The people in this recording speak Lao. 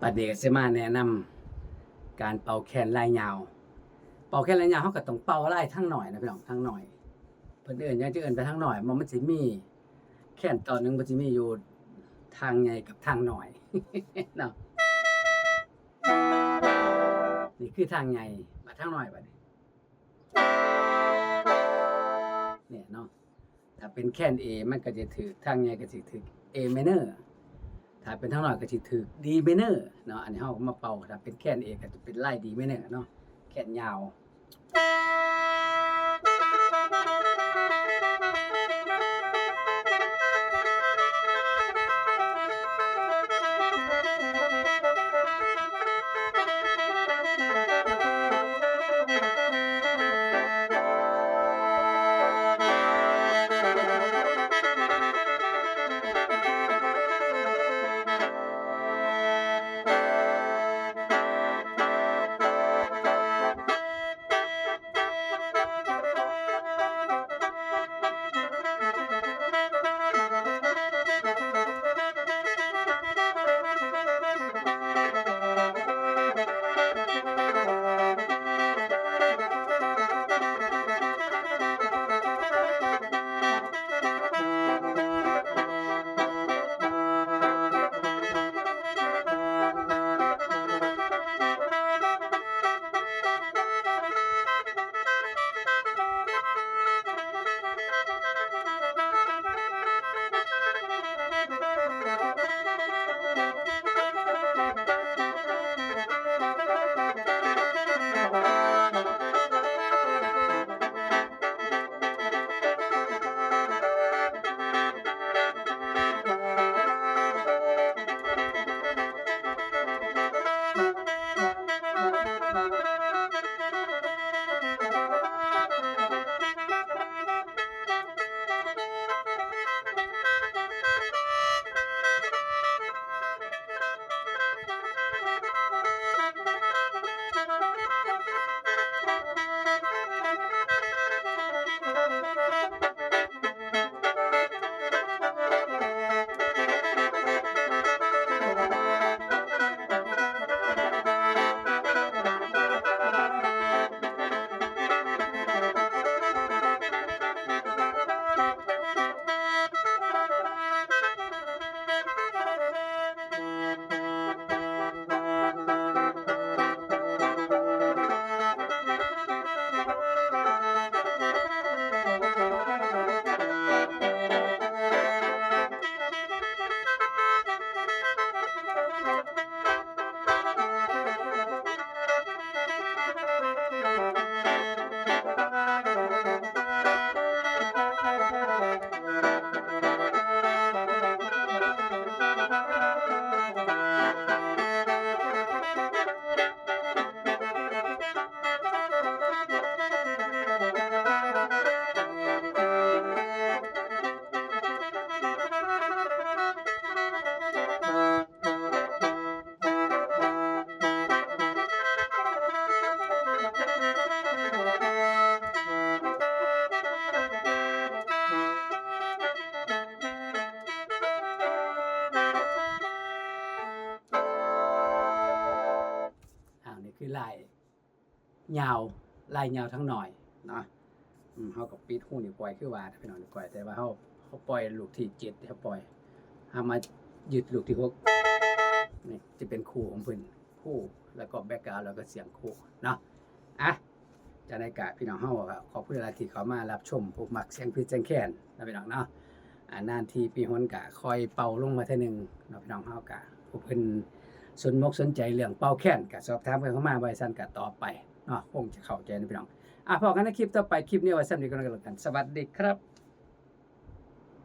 ບັດນີ້ກໍຊິມາແນະນຳການເປົ່າແຄນລາຍຍາວ. ເປົ່າແຄນລາຍຍາວ ເຮົາກໍຕ້ອງເປົ່າລາຍທາງໜ້ອຍນະພີ່ນ້ອງ, ທາງໜ້ອຍ ເພິ່ນເອີ້ນຫຍັງ ຈະເອີ້ນໄປທາງໜ້ອຍ ບໍ່ ມັນຊິມີແຄນຕອນໜຶ່ງ ມັນຊິມີຢູ່ທາງໃຫຍ່ກັບທາງໜ້ອຍເນາະ. ນີ້ຄືທາງໃຫຍ່ ບາດທາງໜ້ອຍບາດນີ້ ນີ້ເນາະ. ຖ້າເປັນແຄນເອ ມັນກໍຈະຖືກ ທາງໃຫຍ່ກໍຊິຖືກເອໄມເນີ, ຖ້າເປັນທາງນ້ອຍກໍຊິຖືກດີໄມເນີເນາະ. ອັນນີ້ເຮົາກໍມາເປົ່າ ຖ້າເປັນແຄນເອກໍຈະເປັນລາຍດີໄມເນີເນາະ ແຄນຍາວ. ອ້າວ ນີ້ຄືລາຍ ຍາວ ລາຍຍາວທາງໜ້ອຍເນາະ. ອືມ ເຮົາກໍປິດຮູນິ້ວກ້ອຍຄືວ່າ ພີ່ນ້ອງ ນິ້ວກ້ອຍ ແຕ່ວ່າເຮົາ ເຮົາປ່ອຍລູກທີເຈັດ ເຮົາປ່ອຍ ເຮົາມາຍຶດລູກທີຫົກ ນີ້ຈະເປັນຄູ່ຂອງເພິ່ນ ຄູ່ ແລ້ວກໍແບັກກຣາວ ແລ້ວກໍສຽງຄູ່ເນາະ. ອ່ະ ຈັ່ງໃດກະພີ່ນ້ອງເຮົາກໍຂອບຄຸນຫຼາຍທີ່ເຂົ້າມາຮັບຊົມ ຜູ້ມັກສຽງພິນສຽງແຄນເນາະ ພີ່ນ້ອງເນາະ. ອ່າ ນານທີປີຫົນກະຄ່ອຍເປົ່າລົງມາເທື່ອໜຶ່ງເນາະ ພີ່ນ້ອງເຮົາກະ ຜູ້ເພິ່ນສົນມົກສົນໃຈເລື່ອງເປົ່າແຄນກະສອບຖາມກັນເຂົ້າມາ ວ່າຊັ້ນກະຕອບໄປເນາະ ຄົງຈະເຂົ້າໃຈເນາະ ພີ່ນ້ອງ. ອ່ະ ພໍ້ກັນໃນຄລິບຕໍ່ໄປ ຄລິບນີ້ເອົາໄວ້ສ່ຳນີ້ກ່ອນກໍແລ້ວກັນ ສະຫວັດດີຄັບ.